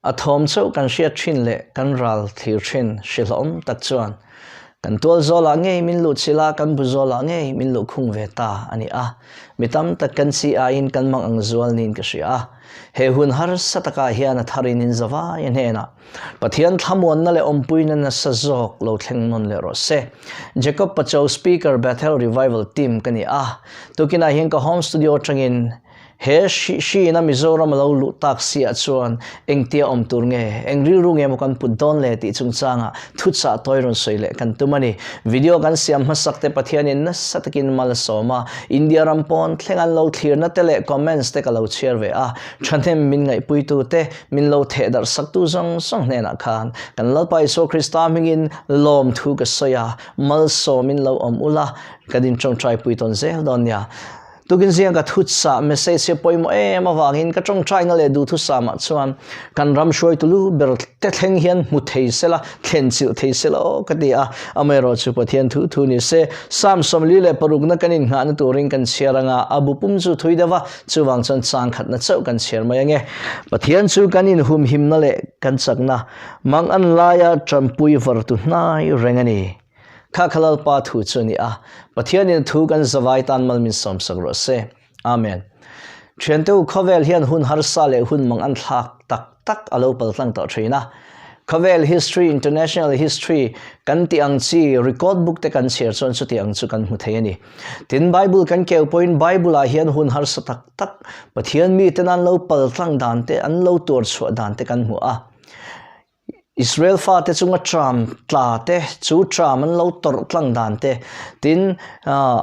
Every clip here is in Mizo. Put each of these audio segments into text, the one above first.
A thawm chauh kan hriat thin leh kan ral thlir thin hrilhawm tak chuan kan tual zawlah ngei min luh chilh a, kan bu zawlah ngei min luh khung ve ta a ni a. Mi tam tak kan chi aiin kan mang ang zual niin ka hria a. He hun harsa takah hian a tharin in zavai a hnenah Pathian thlamuanna leh awmpuina nasa zawk lo thleng nawn leh rawh se. Jacob Pacho Speaker Bethel Revival Team ka ni a. Tukinah hian ka home studio atangin He hriin a Mizoram a lo luh tak si ah chuan engtia awm tur nge, eng rilru nge maw kan put dawn le tih chungchangah thuchah tawi rawn sawi leh kan tum a ni. Video kan siam hmasak te Pathianin nasa takin mal a sawm a, India ram pawn thleng an lo thlirna te leh comments te ka lo chhiar ve a, thahnem min ngaihpuitu te, min lo theh darh saktu zawng zawng hnenah khan kan Lalpa Isua Krista hmingin lawmthu ka sawi a, malsawmin lo awm ula, kan inṭawngṭaipui tawn zel dawn nia. Tukin ziang ka thuchah message hi a pawimawh em avangin ka tawngtaina leh duhthusamah chuan kan ram hruaitu lu ber te thleng hian hmu thei sela, thlen chilh thei sela aw ka ti a. Amaherawhchu Pathian thu thu ni se, Psalm 46na kan innghahna turin kan chhiar anga a bu pum chu thui deuh a, chuvang chuan chang khatna chauh kan chhiar mai ange. Pathian chu kan inhumhimna leh kan chakna mangan laia tanpui vartu hnai reng a ni. Kha kha Lalpa thu chu a ni a, Pathianin thu kan zavai tan mal min sawmsak rawh se. Amen. Thiante u, khawvel hian hun harsa leh hun mang an thlak tak tak a lo paltlang tawh thin a. Khawvel history, international history kan tih ang chi record book te kan chhiar chuan chuti ang chu kan hmu thei a ni. Tin, Bible kan keu pawhin Bible ah hian hun harsa tak tak Pathian miten an lo paltlang dan te, an lo tuar chhuah dan te kan hmu a. Israel fate chunga tram tla te, chu tram an lo tawrh tlang dan te, tin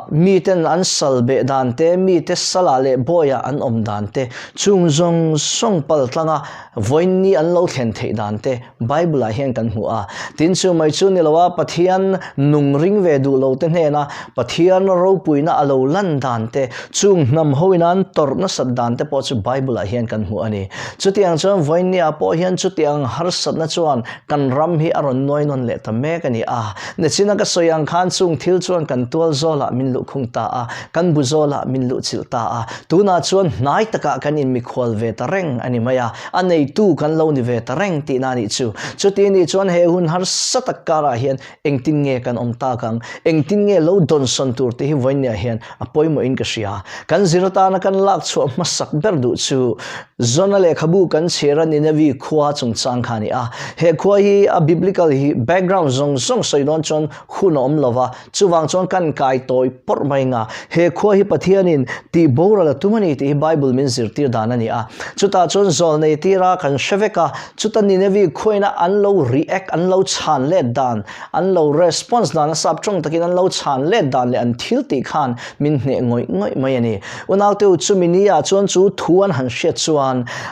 miten an sal beh dan te, mite salah leh bawiah an awm dan te, chung zawng zawng pal tlanga vawiinni an lo thlen theih dan te Bible ah hian kan hmu a. Tin chu mai chu ni loa Pathian nung ring ve duh lo te hnena Pathian ropuina a lo lan dan te, chung hnam hoin an tawrh nasat dan te pawh chu Bible ah hian kan hmu a ni. Chutiang chuan vawinia pawh hian chutiang harsatna chuan kan ram hi a rawn nuai nawn leh ta mek a ni a. Nichina ka sawi ang khan chung thil chuan kan tual zawlah min luhkhung ta a, kan bu zawlah min luhchilh ta a. Tunah chuan hnai takah kan inmikhual ve ta reng a ni mai a, a neitu kan lo ni ve ta reng tihna a nih chu. Chuti nih chuan he hun harsa tak karah hian Engtin nge kan awm tak ang? Engtin nge lo dawnsawn tur tih hi vawinia hian a pawimawhin ka hria. Kan zir atana kan lak chhuah hmasak ber duh chu Jona lehkhabu kan chhiar a Nineveh khua chungchang kha a ni a. He khua hi a biblical hi background zawng zawng sawi dawn chuan hun a awm lo va, chuvang chuan kan kai tawi pawrh mai nga. He khua hi Pathianin tih boral a tum a ni tih hi Bible min zirtir dan a ni a. Chutah chuan zawlnei tira kan hre vek a, Chuta Nineveh khuaina an lo react, an lo chhan let dan, an lo response dan, a sap tawng takin an lo chhan let dan leh an thil tih khan min hneh ngawih ngawih mai a ni. Unaute u, chumi ni ah chuan chu thu an han hriat chuan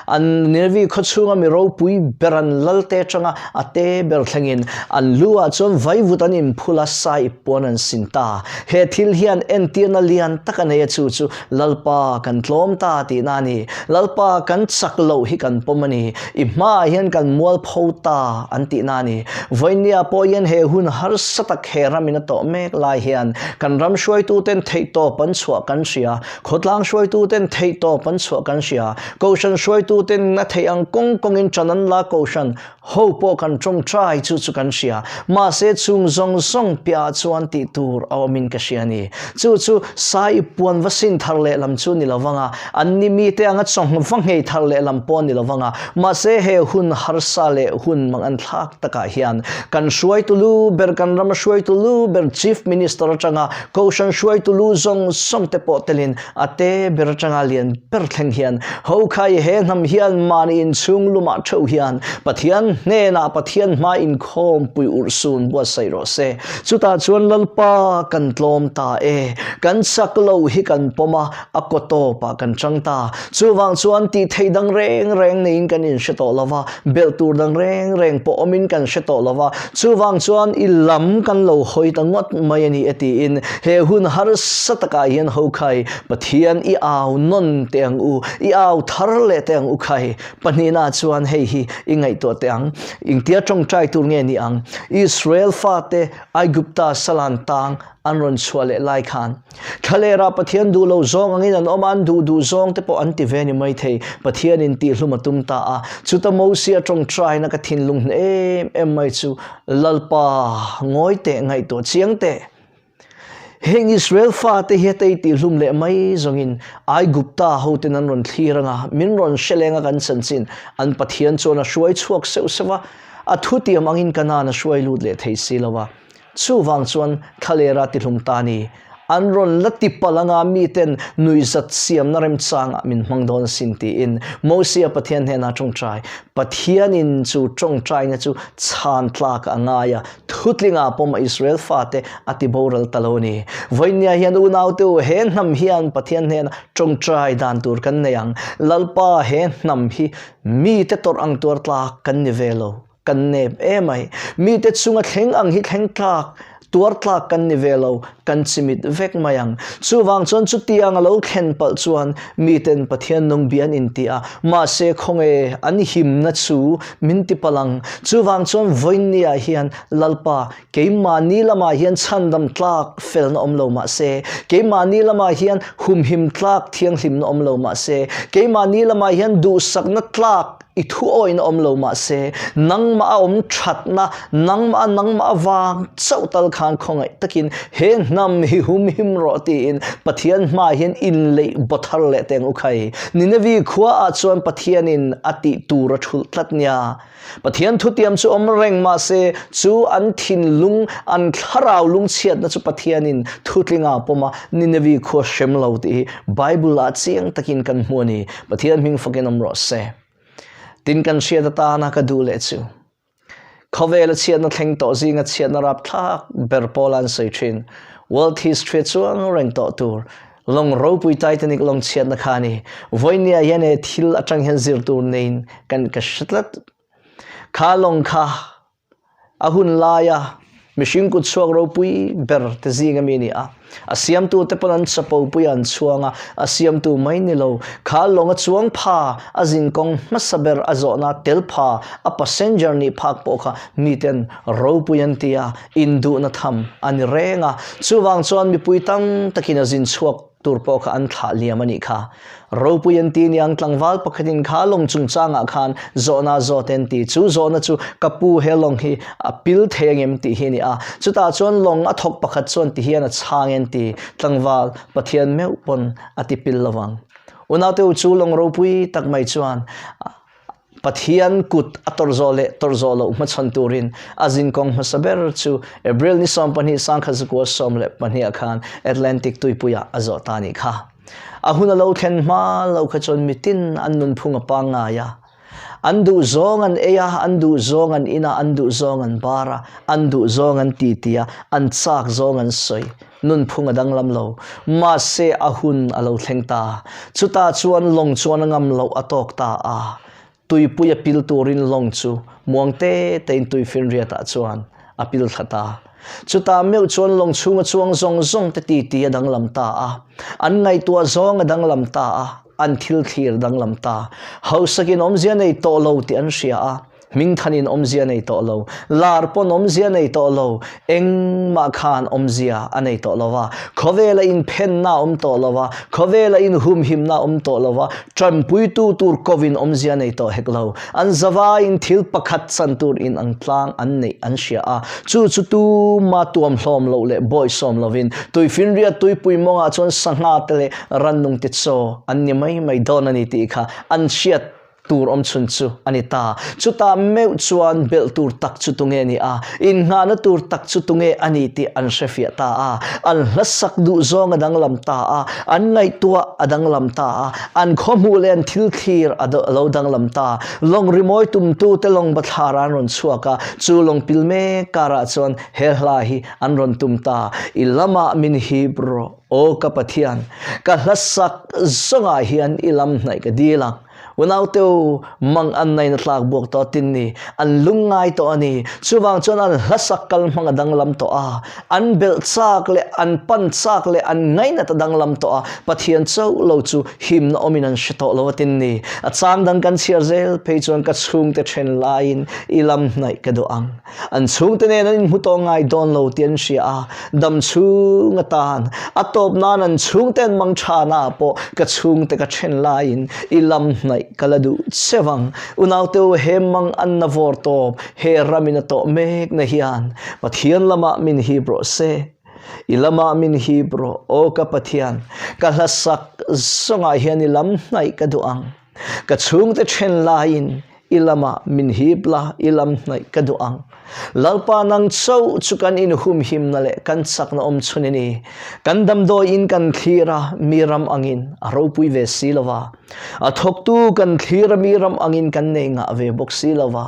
an Nineveh khaw chhunga mi ropui ber an lalte atanga a te ber thlengin an lu ah chuan vaivut an inphul a, sai puan an sin ta. He thil hian entirna lian tak a nei a, chu chu Lalpa kan tlawm ta tihna a ni. Lalpa kan chak loh hi kan pawm a ni. I hmaah hian kan mualpho ta an tihna a ni. Vawinia pawh hian he hun harsa tak he ramin a tawh mek lai hian kan ram hruaituten theihtawp an chhuah kan hria, khawtlang hruaituten theihtawp an chhuah kan hria, Kohhran hruaituten a theih ang kawng kawngin ṭan an la Kohhran Ho pawh kan tawngtai chu chu kan hria, mahse chung zawng zawng piahah chuan tih tur a awmin ka hria a ni. Chu chu sai puan va sin thar leh lam chu ni lo vang a, an ni mite anga chawhma va nghei thar leh lam pawh a ni lo vang a, mahse he hun harsa leh hun mang an thlak takah hian kan hruaitu lu ber, kan rama hruaitu lu ber Chief Minister atanga Kohhran hruaitu lu zawng zawng te pawh telin A te ber atanga lian ber thleng hian ho khai he hnam hian mahni inchhung lumah theuh hian Pathian hnenah Pathian hma inkhawm pui urhsun buatsaih rawh se. Chutah chuan Lalpa kan tlawm ta e, kan chak lo hi kan pawm a, a kaw tawpah kan chang ta. Chuvang chuan tih theih dang reng reng neiin kan inhre tawh lo va, belh tur dang reng reng pawh awmin kan hre tawh lo va, chuvang chuan i lam kan lo hawi ta ngawt mai a ni e tiin he hun harsa takah hian ho khai Pathian i au nawn teh ang u, i au thar leh teh ang u khai. Pahnihna chuan hei hi i ngaihtuah teh ang. Engtia tawngtai tur nge ni ang? Israel fate Aigupta salan tang an rawn chhuah leh lai khan Thlalera Pathian duh lo zawng angin an awm a, an duh duh zawng te pawh an ti ve ni mai thei. Pathianin tihhlum a tum ta a. Chuta Mosia tawngtaina ka thinlung hne em em mai chu, Lalpa, ngawi teh, ngaihtuah chiang teh. Heng Israel fate hi hetei tihhlum leh mai zawngin Aigupta hoten an rawn thlir anga, min rawn hre leng a kan chanchin an Pathian chuan a hruai chhuak seuh seuh a, a thutiam angin Kanaan a hruai lut leh thei si lo a. Chuvang chuan thlalera tihlum ta ni. An rawn la ti palh anga miten nuihzat siamna remchangah min hmang dawn asin tiin Mosia Pathian hnenah tawngtai. Pathianin chu tawngtaina chu chhan tlak a ngai a, thutlingah pawm a Israel fate a ti boral ta lo a ni. Vawinia hian unaute u, he hnam hian Pathian hnena tawngtai dan tur kan nei ang. Lalpa he hnam hi mite tawrh ang tuar tlak kan ni ve lo. Kan nep emai. Mite chunga thleng ang hi thleng tlak, tuar tlak kan ni ve lo, kan chimit vek mai ang. Chuvang chuan chutiang a lo thlen palh chuan miten Pathian nung bia an inti a, mahse khawnge an himna chu min ti palh ang. Chuvang chuan vawiinniah hian Lalpa, keimahni lamah hian chhandam tlak felna awm lo mahse, keimahni lamah hian humhim tlak thianghlimna awm lo mahse, keimahni lamah hian duhsakna tlak I thu awina awm lo mah se, nangmah a awm thatna, nangmah a nangmah avang chauh tal khan khawngaih takin he hnam hi hum him rawh tiin Pathian hmaah hian inleih baw thar leh teng u khai. Ninevi khua ah chuan Pathianin a tih tur a thulh tlat nia. Pathian thutiam chu awm reng mah se, chu an thinlung, an thlarau lungchhiatna chu Pathianin thutlinga pawm a Ninevi khua hrem lo tih hi Bible ah chiang takin kan hmu a ni. Pathian hming fakin awm rawh se. Tin kan hriat atana ka duh leh chu. Khawvela chhiatna thleng tawh zinga chhiatna rapthlak ber pawl an sawi thin. World history chuang reng tawh tur. Lawng ropui Titanic lawng chhiatna kha a ni. Vawinia hian he thil atang hian zir tur neiin kan ka hre tlat. Kha lawng kha A hun laia mihring kut chhuak ropui ber te zing ami a ni a. A siamtu te pawn an chapo pui a an chhuang a, a siamtu mai ni lo. Kha lawng a chuang pha, a zinkawng hmasa ber a zawhna tel pha, a passenger nih phak pawh kha miten ropui an ti a, induhna tham a ni reng a. Chuvang chuan mipui tam takin a zin chhuak tur pawh kha an thlah liam a nih kha. Ropui an ti niang tlangval pakhatin kha lawng chungchangah khan zawhna zawt an ti. Chu zawhna chu ka pu he lawng hi a pil thei angem tih hi a ni a. Chutah chuan lawng a thawk pakhat chuan ti hian a chhang en ti. Tlangval Pathian meuh pawn a ti pil lovang. Unaute u chu lawng ropui tak mai chuan Pathian kut a tawrh zawh leh tawrh zawh loh hmachhawn turin a zinkawng hmasa ber chu April ni 12 1912 ah khan Atlantic tuipuiah a zawh ta a nih kha. A hun a lo thlen hma lo kha chuan mitin an nunphung a pangngai a. An duh zawng an ei a, an duh zawng an in a, an duh zawng an bar a, an duh zawng an titi a, an chak zawng an sawi. Nunphung a danglam lo. Mahse a hun a lo thleng ta. Chutah chuan lawng chuan a ngam loh a tawk ta a. Tuipui a pil turin lawng chu muang te tein tuifinriatah chuan a pil thla ta. Chutah meuh chuan lawng chhunga chuang zawng zawng te titi a danglam ta a. An ngaihtuah zawng a danglam ta a. An thil thlir danglam ta. Hausakin awmzia nei tawh lo tih an hria a. Hmingthanin awmzia nei tawh lo, lar pawn awmzia nei tawh lo, engmah khan awmzia a nei tawh lo va, khawvela inphenna a awm tawh lo va, khawvela inhumhimna a awm tawh lo va, tanpuitu tur kovin awmzia nei tawh hek lo. An zavaiin thil pakhat chan tur inang tlang an neih an hria a, chu chu tuma tuamhlawm loh leh bawisawm lovin tuifinriat tuipui mawngah chuan sangha te leh rannungte chaw an ni mai mai dawn a ni tih kha an hriat tur awm chhun chu a ni ta. Chutah meuh chuan belh tur tak chu tunge ni a, innghahna tur tak chu tunge a ni tih an hrefiah ta a. An hlasak duh zawng a danglam ta a, an ngaihtuah a danglam ta a, an khawhmuh leh an thil thlir a lo danglam ta. Lawng rimawi tumtute lawng bathlar an rawn chhuak a, chu lawng pil mek karah chuan he hla hi an rawn tum ta, I lamah min hip rawh, aw ka Pathian, ka hlasak zawngah hian i lam hnaih ka dil ang. Unaute u, mang an nain a tlak buak tawh tin ni, an lungngai tawh a ni. Chuvang chuan an hlasak kal hmang a danglam tawh a, an belh chak leh an pan chak leh an ngainat a danglam tawh a, Pathian chauh lo chu himna awmin an hre tawh lo a tin ni. A chang dang kan chhiar zel phei chuan ka chhungte then laiin i lam hnaih ka duh ang. An chhungte nen an inhmu tawh ngai dawn lo tih an hria a, dam chhung atan a tawp nan an chhungte an mang thana ah pawh ka chhungte ka then laiin i lam hnaih ka la duh che vang. Unaute u he mang an na vawr tawp he ramin a tawh mek na hian Pathian lamah min hip rawh se. I lamah min hip rawh aw ka Pathian, ka hlasak zawngah hian i lam hnaih ka duh ang. Ka chhungte then laiin i lamah min hip la, i lam hnaih ka duh ang. Lalpa nang chauh chu kan inhumhimna leh kan chakna awm chhun i ni. Kan damdawi in kan thlir a, mi ram angin a ropui ve si lo va. A thawktu kan thlir a, mi ram angin kan nei ngah ve bawk si lo va.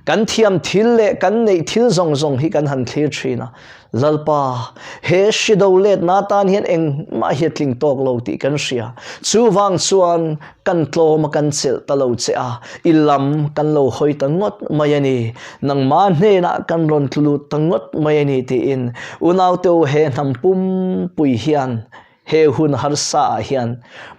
Kan thiam thil leh kan neih thil zawng zawng hi kan han thlir thin a. Lalpa, he hri do letna atan hian engmah hi a tling tawk lo tih kan hria. Chuvang chuan kan tlawm a kan chelh ta lo che a, i lam kan lo hawi ta ngawt mai a ni. Nangmah hnenah kan rawn tlu lut ta ngawt mai a ni tiin unaute u he hnam pumpui hian He hun harsa ah hian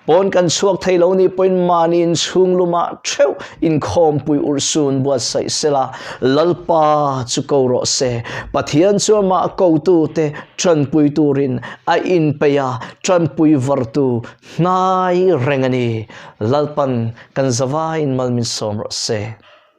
pawn kan chhuak thei lo nih pawhin mahni inchhung lumah theuh inkhawmpui urhsun buatsaih sela, Lalpa chu ko rawh se. Pathian chu amah kotute tanpui turin a inpeih a, tanpui vartu hnai reng a ni. Lalpan kan zavaiin mal min sawm rawh se.